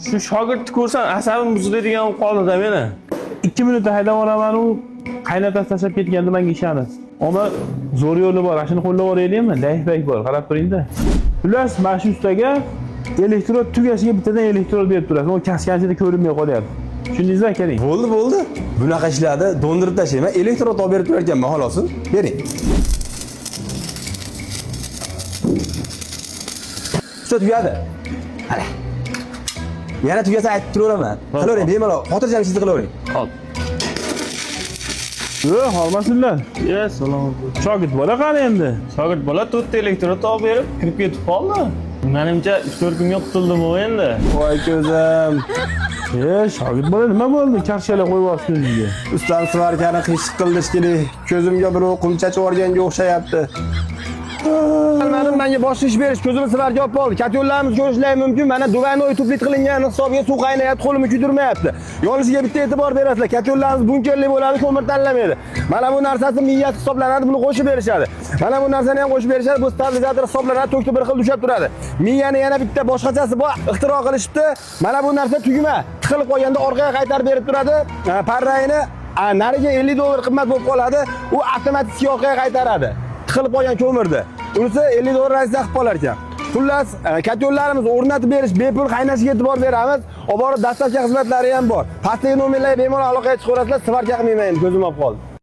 Shu shogirdni ko'rsam asabim buziladigan bo'lib qoldi-da meni. 2 minutda haydab yuboraman, u qaynotasi tashlab ketganda menga ishonasiz. Ammo zo'r yo'li bor, ana shuni qo'llab yuboraylikmi? Layfbak bor, qarab turingda. Xullas, mana shu ustaga elektrod tugashiga bittadan elektrod berib turasiz. U kaskanchida ko'rinmay qolyapti. Tushundingizmi, keling. Bo'ldi, bo'ldi. Bunaqa ishlarni do'ndirib tashlayman. Elektrod olib berib turar ekanman, xolos. Bering. Usta tugadi. Ana. Yana tugasa aytib turaveraman. Qilavering, bemalol. Xotirjam ishingizni qilavering. Hop. Yo'q, hormasinlar. Ya, salom. Shogird bola qani endi? Shogird bola to'rtta elektrod olib berib kirib ketib qoldi. Menimcha 3-4 kunga qutuldim u endi. Voy ko'zim. E, shogird bola nima bo'ldi? Karshalar qo'yib yuborsiz ko'zingizga. Ustam svarkani qiyshiq qildi shekilli. Ko'zimga birov qumcha yuborganga o'xshayapti. Bilmadim, menga boshqa ish berish, ko'zimni svarka olib qoldi. Katyollarimiz ko'rishlari mumkin. Mana duvanoy tuplit qilingan hisobiga suv qaynayapti, qo'limni kuydirmayapti. Yonishiga bitta e'tibor berasizlar. Katyollarimiz bunkerli bo'ladi, ko'mir tanlamaydi. Mana bu narsasi miyasi hisoblanadi, buni qo'shib berishadi. Mana bu narsani ham qo'shib berishadi, bu stabilizator hisoblanadi, tokda bir xil ushlab turadi. Miyani yana bitta boshqachasi bor, ixtiro qilishibdi. Mana bu narsa tugma, tiqilib qolganda orqaga qaytarib berib turadi. Parrayini nariga 50 dollar qimmat bo'lib qoladi, u avtomatik orqaga qaytaradi. Tiqilib qolgan ko'mirni. Unisi 50 dollar razda qilib qolar ekan. Xullas, katyollarimiz o'rnatib berish bepul, qaynashiga e'tibor beramiz. Olib borib dastavka xizmatlari ham bor. Pastdagi nomerlarga bemalol aloqaga chiqaverasizlar, svarka qilmayman endi, ko'zim olib qoldi.